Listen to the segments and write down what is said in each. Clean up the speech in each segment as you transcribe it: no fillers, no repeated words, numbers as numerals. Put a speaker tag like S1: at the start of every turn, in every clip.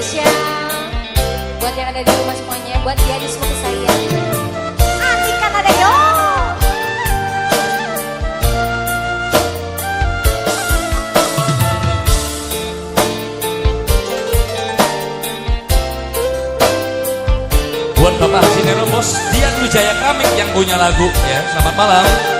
S1: Spesial buat yang ada di rumah semuanya, buat gadismu kesayang. Antikan ada yo.
S2: Buat Bapak Haji Neno Bos Dian Wijaya Kamik yang punya lagu ya. Selamat malam.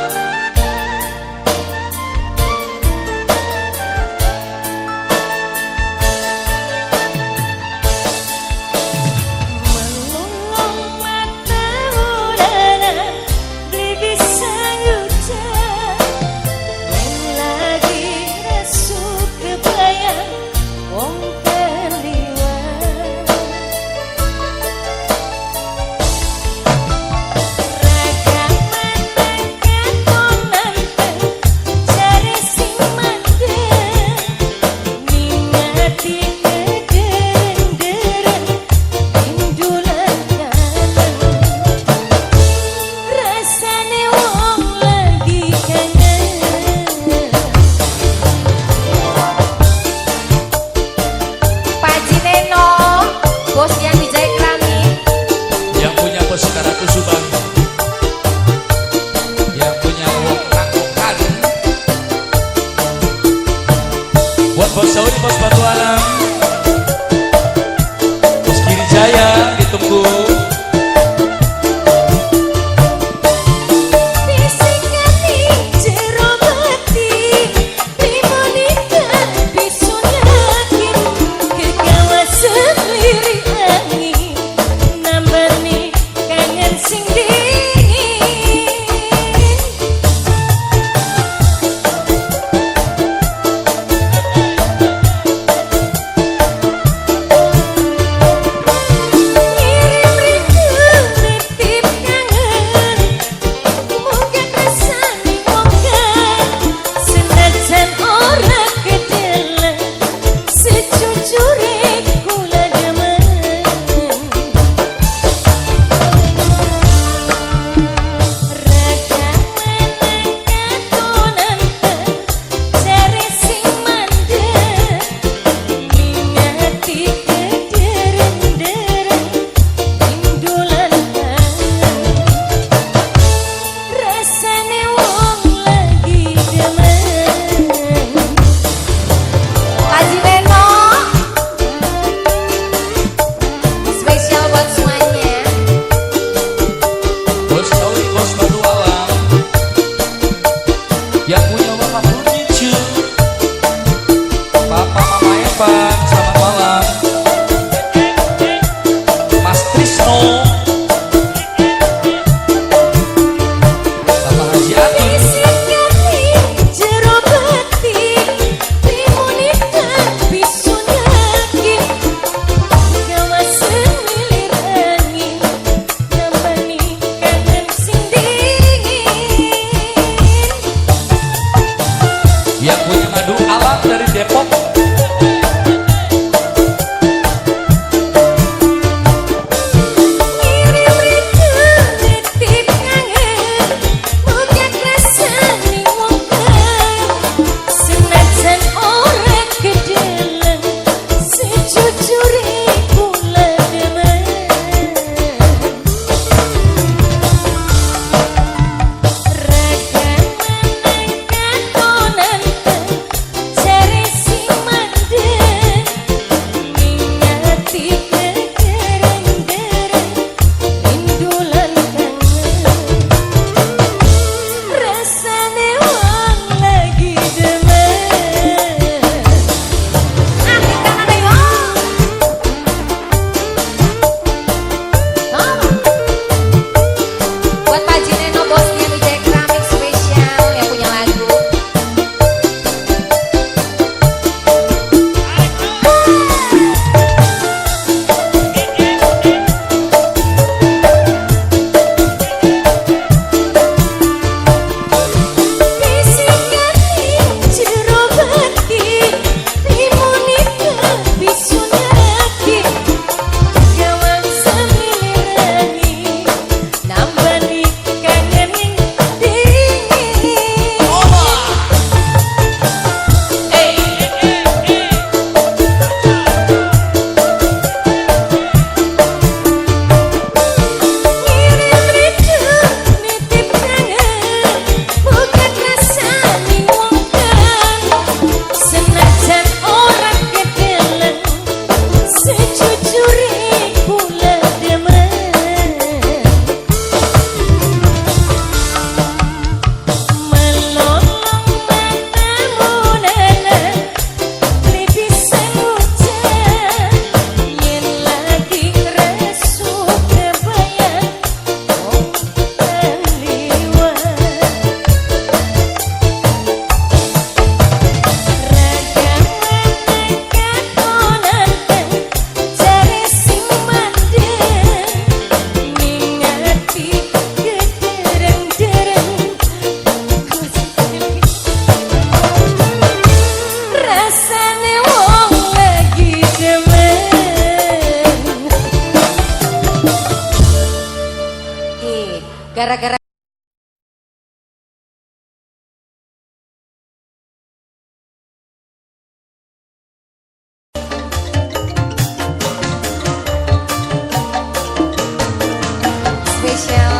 S2: Bos Sauri, Bos Batu Alam, Bos Giri Jaya, ditunggu.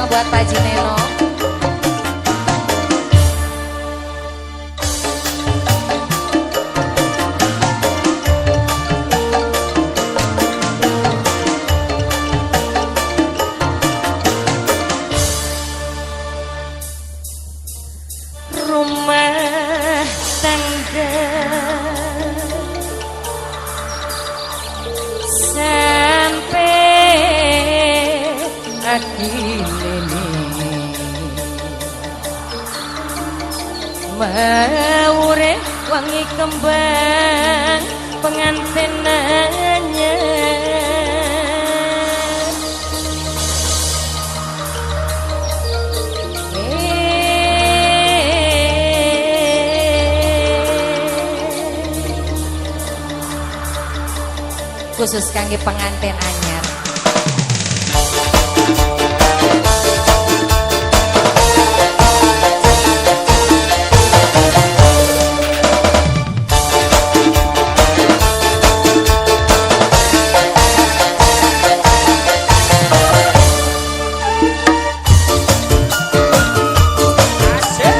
S1: Spesial buat Pak Jineno.
S3: Rumah tangga sampai akhir ini maure wangi kembang pengantin anyar.
S1: Khusus kangge pengantin anyar.
S2: Asik.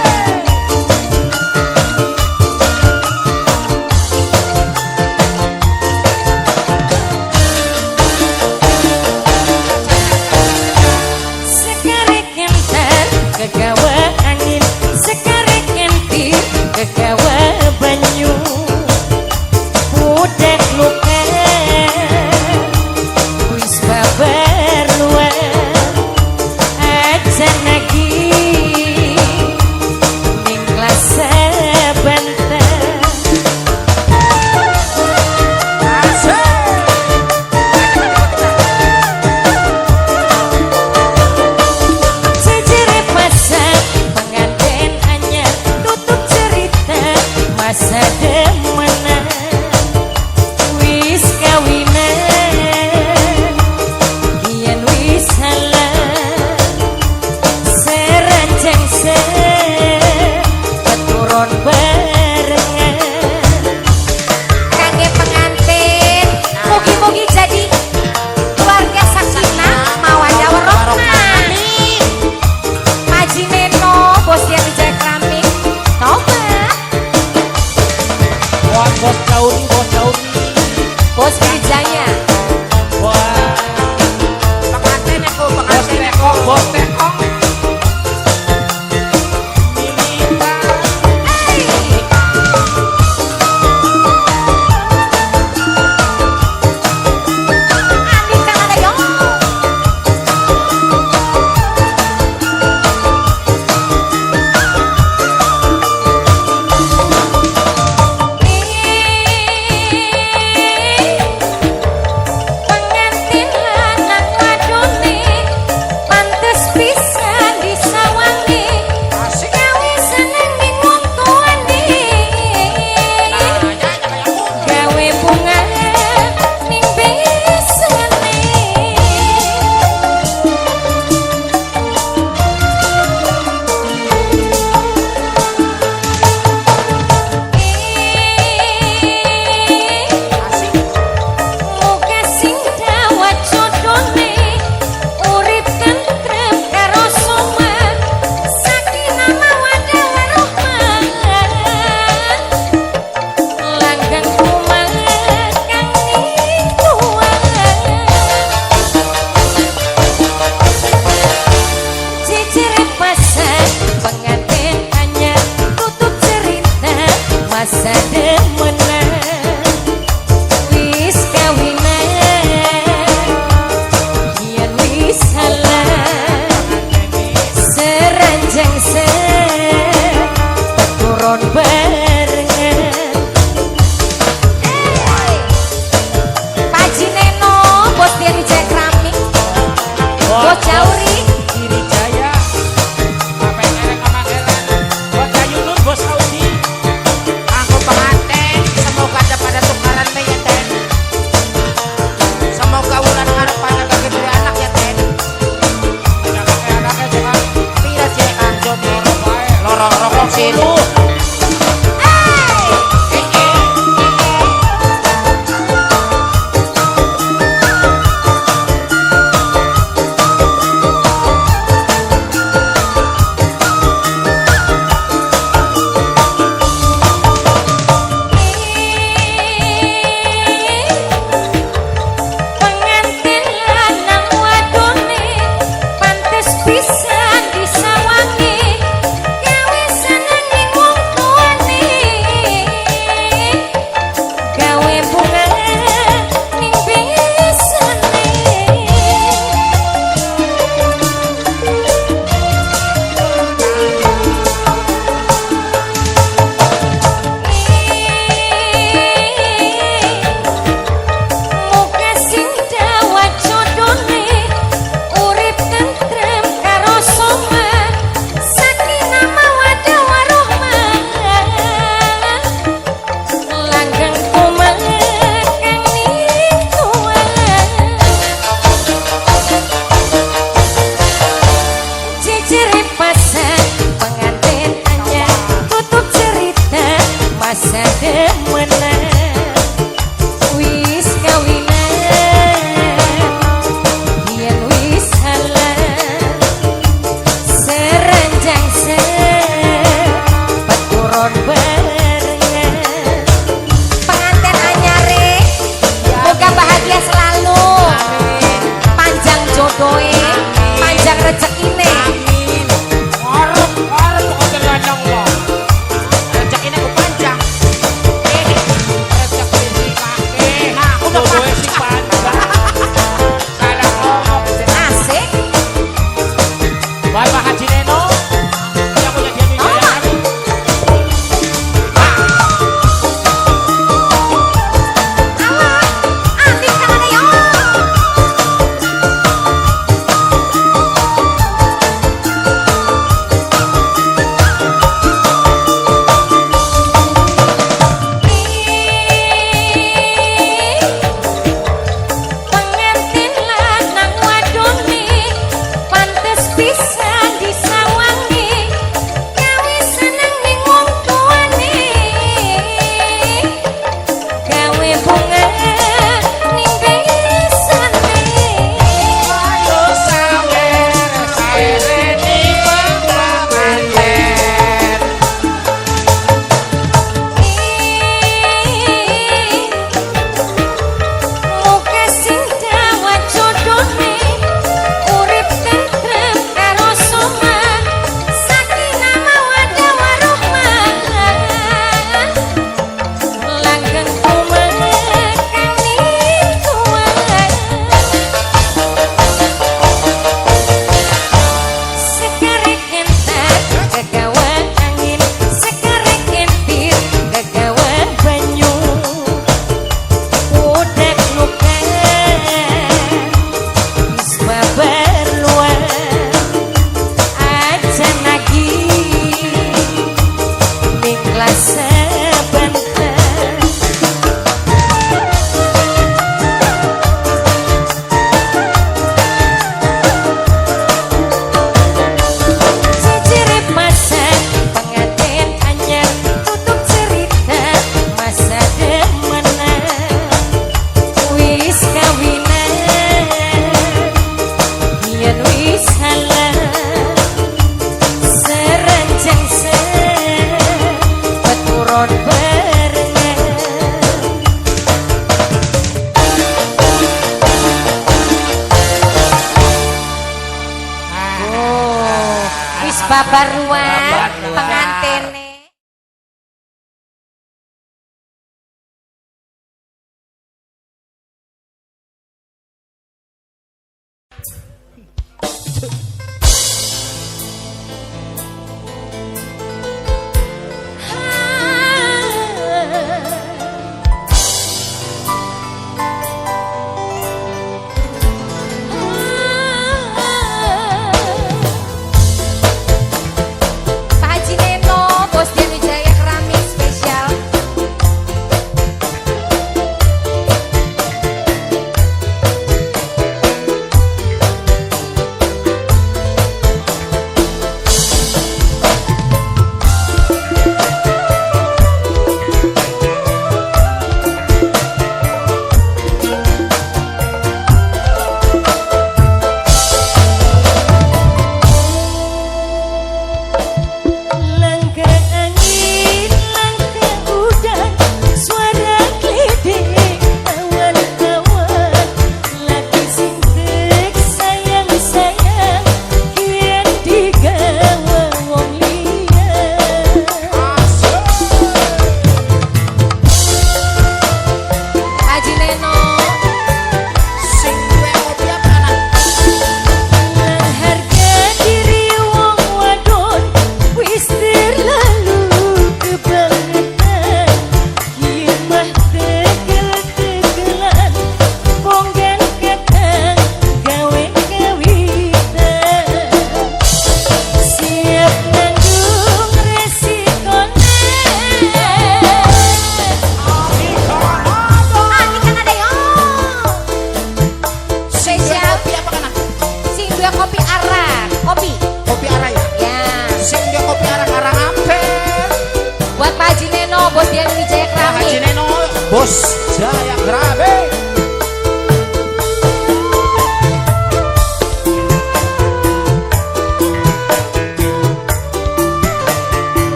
S1: Babar luar,
S4: Babar luar.
S1: Pengantene.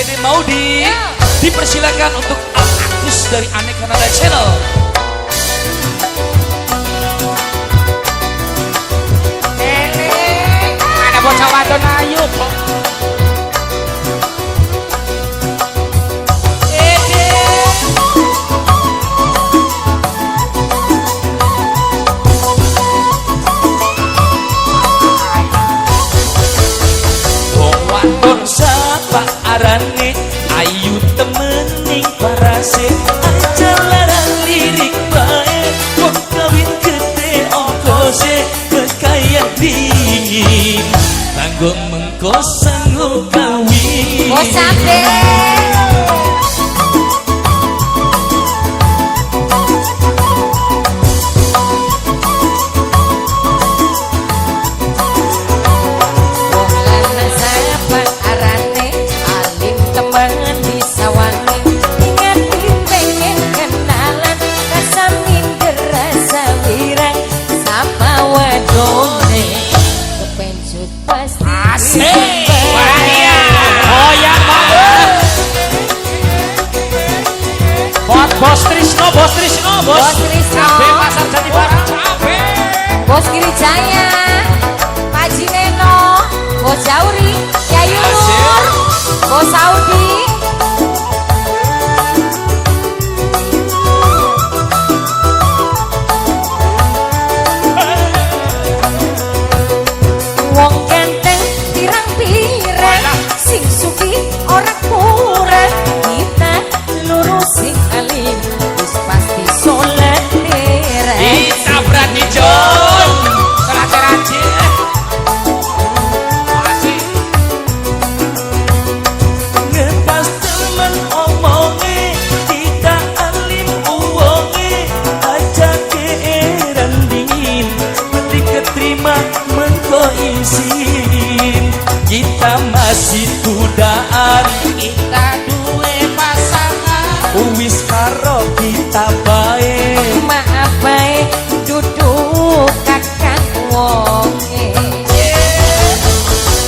S2: Dede Maudi. Dipersilakan untuk Al Agus dari Aneka Nada Channel.
S4: Nenek, ada bocah wadon ayu kok.
S2: Wong wadon sapa arane ayu temen ning parase aja larang lirik bae wong kawin gede ongkose kekayaan dingin kanggo mengko sanggup kawin.
S1: Bos Cabe. Wong lanang sapa arane alim temen disawangi ngerti pengen kenalan rasa minder rasa wirang sapa wadone kepencut pasti.
S2: Asik.
S4: Wah iya. Goyang banget. Buat Bos Trisno, Bos Trisno, Bos.
S1: Bos Trisno.
S4: Cabe Pasar Jati Barang cabe.
S1: Bos Girijaya, Pak Jineno, Bos Jauri, Yayu Nur, Bos Saudi. Wong ganteng pirang-pirang, sing sugih ora kurang, kita lurus sing alim, wis pasti salat terang.
S2: Kita berani John.
S4: Salat aja. Asik.
S2: Ngepas temen omonge kita alim uwonge aja keeran dingin beli keterima mengko isin kita masih tudaan
S4: Kita duwe pasangan.
S2: wis karo kita bae.
S3: Maaf bae duduk kakang wonge.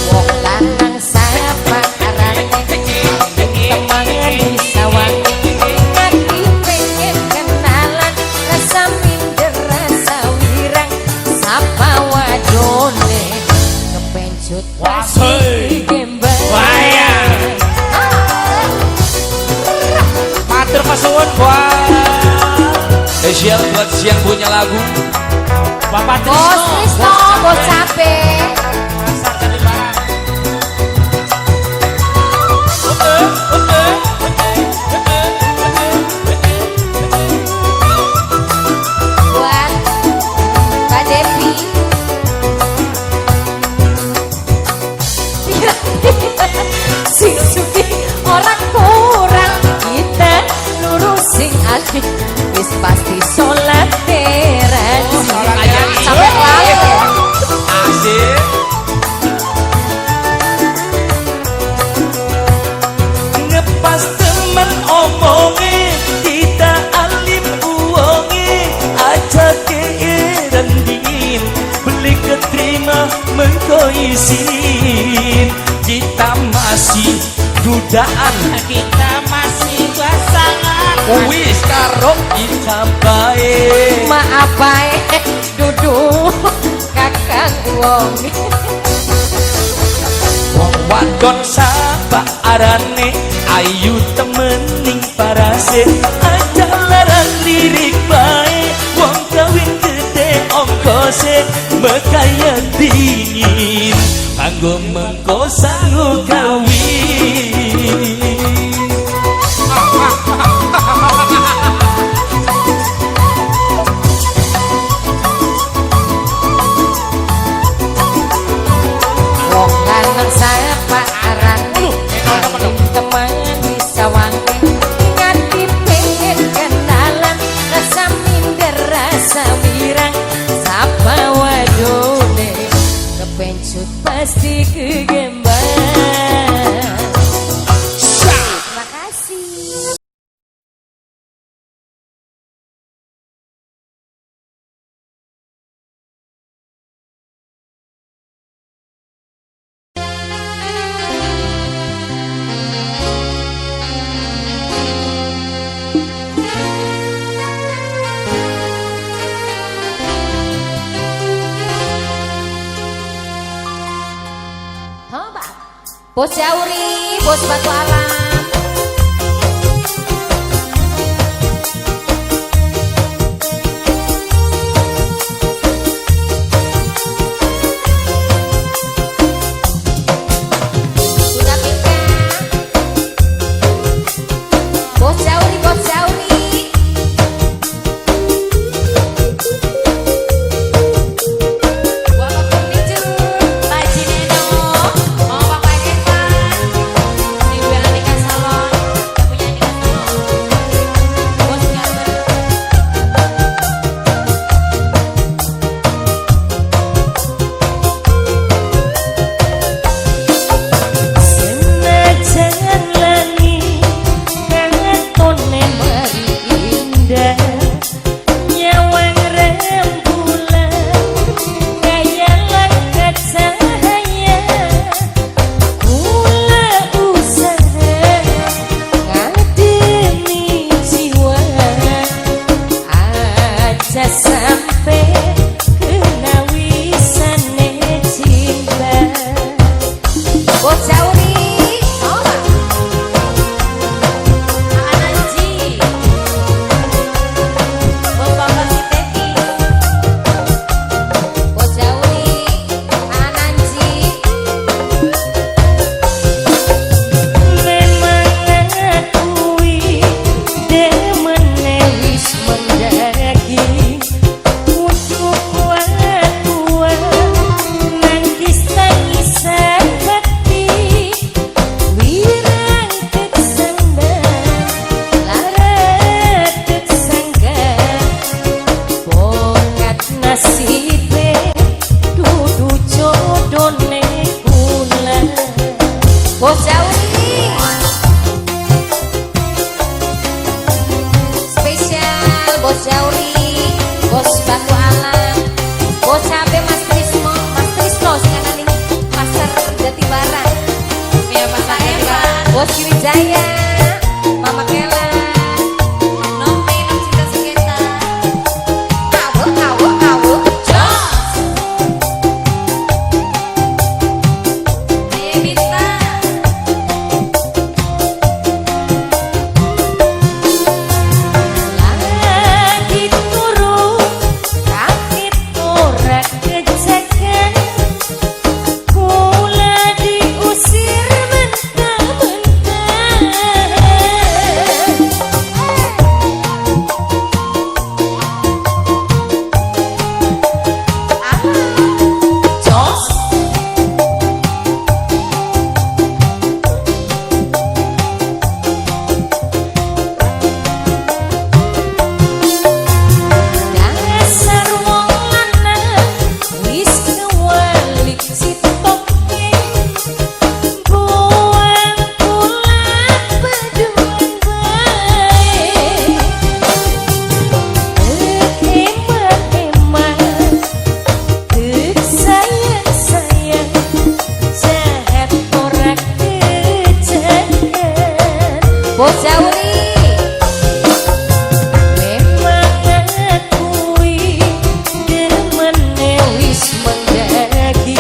S3: Wong lanang sapa arane teman disawangi ngerti pengen kenalan rasa minder rasa wirang sapa wadone kepencut pasti gembang.
S4: Wah iya. Matur kesuwun buat
S2: Spesial buat siang punya lagu
S4: Bapak
S1: Bos
S4: Trisno.
S1: Trisno, Bos Cabe.
S4: Pasar Jati Barang.
S1: Buat Mbak Devi.
S3: Sing sugih ora kurang kita lurus sing alim wis pasti salat rajin.
S1: Sampai lali.
S2: Asik. Ngepas temen omonge kita alim uwonge aja keeran dingin beli keterima mengko isin kita masih dudaan
S4: Kita masih pasangan.
S2: wis karo kita bae.
S3: Maaf bae duduk kakang wong.
S2: Wong wadon sapa arane ayu temen ning parase aja larang lirik bae wong kawin gede ongkose mekaya dingin kanggo mengko sanggup kawin.
S3: Wong lanang sapa arane alim temen disawangi nganti pengen kenalan rasa minder rasa wirang sapa wadone kepencut pasti kegembang.
S1: Terima kasih. Bos Jauri, Bos Batu Alam. Bunda Pinka. Bos Jauri, Bos Jauri. Bapak Furniture,
S3: Pak Jineno, mau Bapak Evan, Ibu Anika Salon, yang punya Anika Salon, Bos Gambar.
S5: Senajan langit katone mari indah, nyawang rembulan kaya langkat cahaya. Kula usaha ngademi jiwa, aja sampe kena wisane cinta.
S1: Bos Jauri, mau nggak?
S3: Ananji, Bos Bapak Siteti,
S1: Bos Jauri, Ananji.
S5: Memang akui demene wis mendaki, kudu kuat-kuat nangis tangisan hati, wirang kesandang lara kesanggan, bongat nasibe dudu jodone kula.
S1: Bos Jauri. Spesial Bos Jauri, Bos Batu Alam, Bos Cabe Mas Trisno, Mas Trisno sing ana ning Pasar Jatibarang.
S3: ya Pak Evan,
S1: Bos Wijaya, Mama Kela.
S3: Nomi, Nom Cinta Sengketa,
S1: Awo awo awo.
S3: Jos, Ayo Bintang,
S5: Lagi turu kaki ora kejagan, kula diusir mentah-mentah. Jos. Dasar wong lanang wis kewalik sitoke, buang kula peduan bae. Kemah-kemah sayang-sayang, jahat ora kejagan.
S1: Bos Jauri.
S5: Memang akui demene wis mendaki,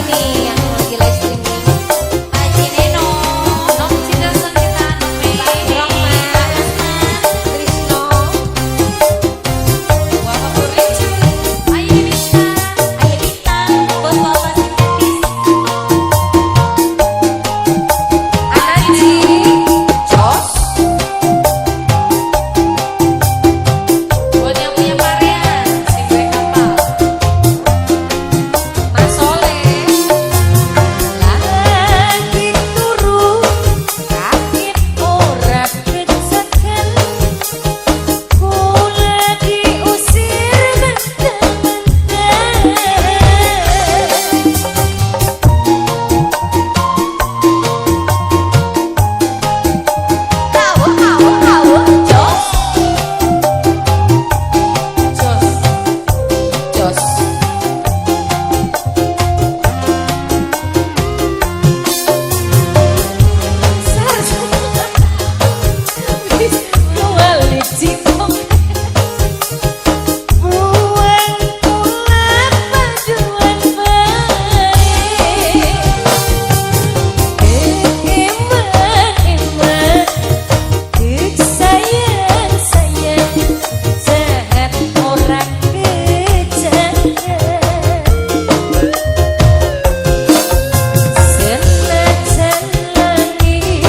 S1: nih yang lagi live streaming.
S3: Pak Jineno, Nom Cinelson kita, Nom Mei,
S1: Rohman, Krisno,
S3: Bapak Puricu, Ayu Bintang, Ayu Bintang, Bos Bapak Sintetis,
S1: Anaji, Jos,
S3: buat yang punya parean, sing duwe kapal.
S1: Mas Soleh,
S5: Lagi turu kaget ora kejagan, kula diusir mentang-mentang.
S1: Awo awo awo, Jos,
S3: Jos,
S1: Jos.
S5: Wali cipong buang kula paduan bae, eman-eman dek sayang sayang jahat ora kejahat. Senajan langit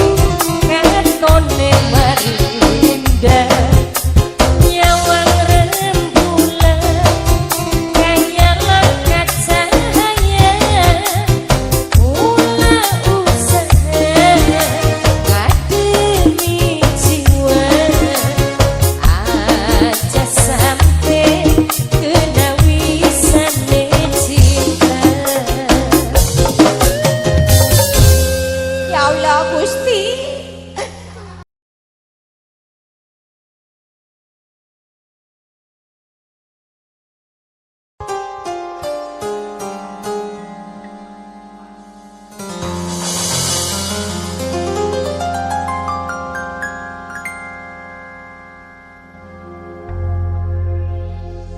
S5: katone marinda, nyawang rembulan kaya langkat cahaya, mula usaha ngademi jiwa, aja sampe kena wisane cinta.
S1: Ya Allah Gusti.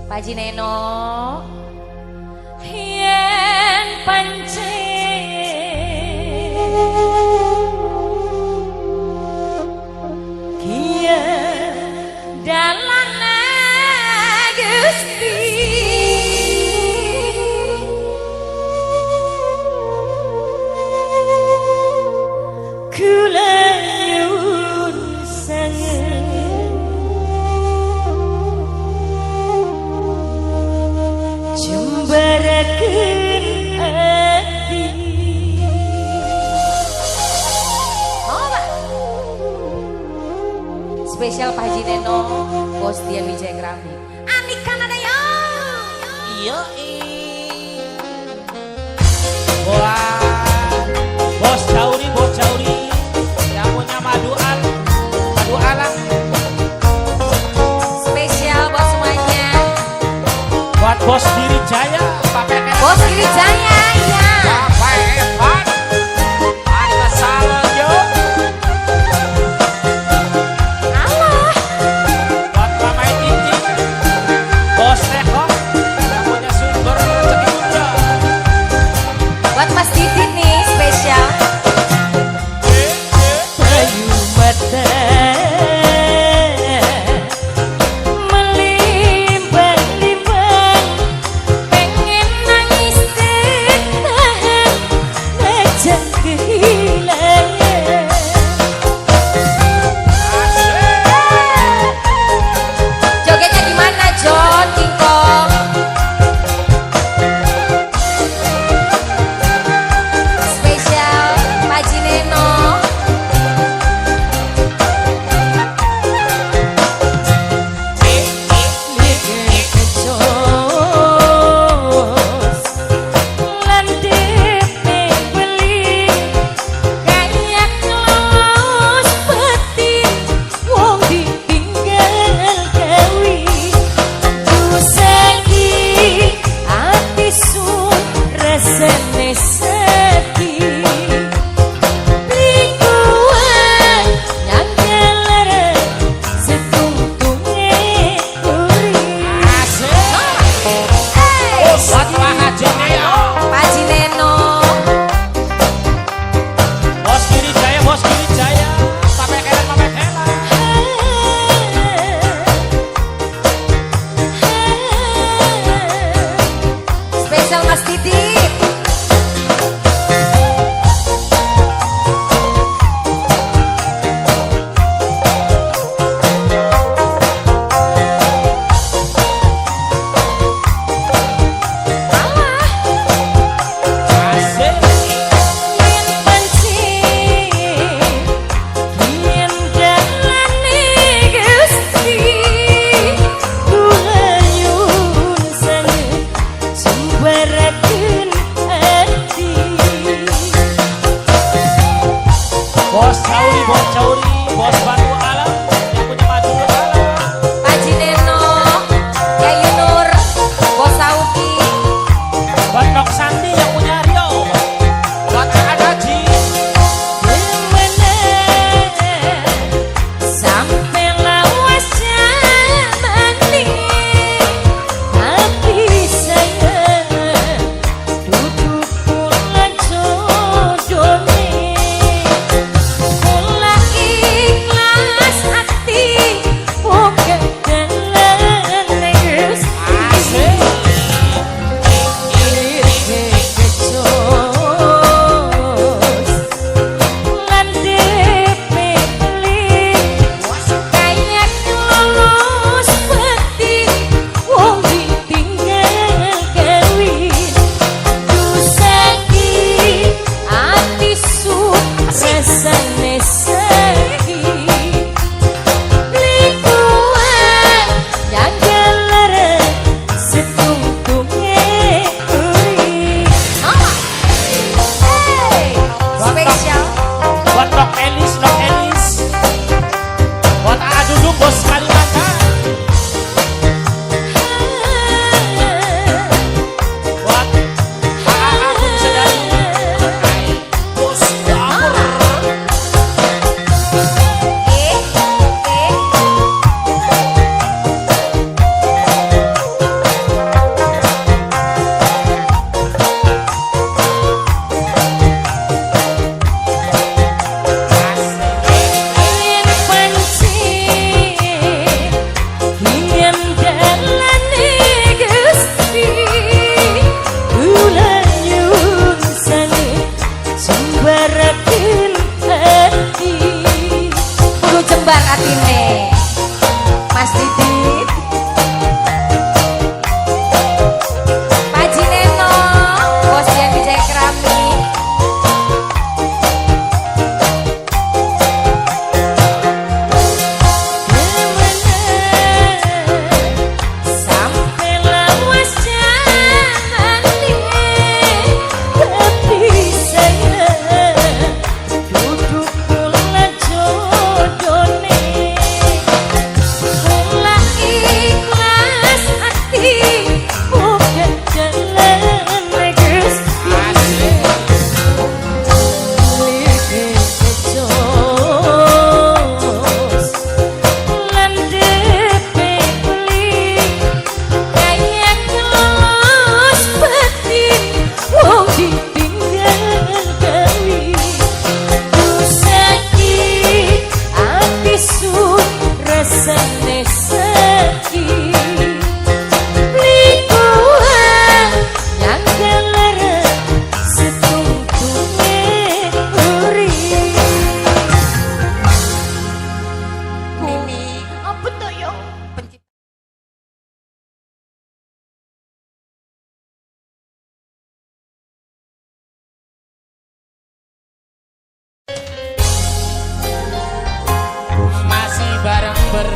S1: Pak Jineno,
S5: Yen pancen kia dalane Gusti, kula nyuwun sanget jembaraken ati.
S1: Mau Pak? Spesial Pak Jineno, Bos Dian Wijaya Keramik. Anika Nadaya.
S4: Iya. Wah, Bos Jauri, Bos Jauri yang punya maduan, madu alam.
S1: Spesial buat semuanya.
S4: Buat Bos Diri Jaya, Bapak Evan.
S1: Bos Giri Jaya, iya.
S4: Bapak Evan. Ada salon yo.
S1: Allah.
S4: Buat Mama Cici, Bos Neko yang punya sumber rezeki muda.
S1: Buat Mas Didit nih spesial.
S5: Bayu mata melimbang-limbang, pengen nangis tahan najan kehilangan.
S1: Jogetnya gimana John King Kong? Spesial Pak Jineno.
S5: Kecos landepe beli kaya kelos peti wong ditinggal gawi tusaki ati sun rasane sedih likuan yang galara setungtunge uri.
S4: Asik.
S1: Hey,
S4: Buat Pak Haji Neno.
S1: Pak Jineno.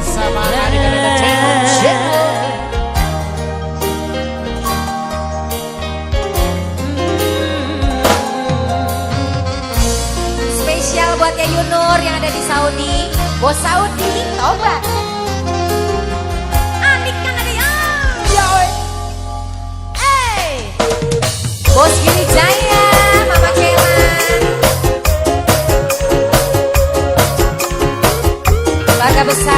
S4: Bersama Anika Entertainment.
S1: Spesial buat ya Yunur yang ada di Saudi. Bos Saudi, tobat. Anik kan ada ya. Hey. Bos Giri Jaya, Mama Cela. Keluarga besar.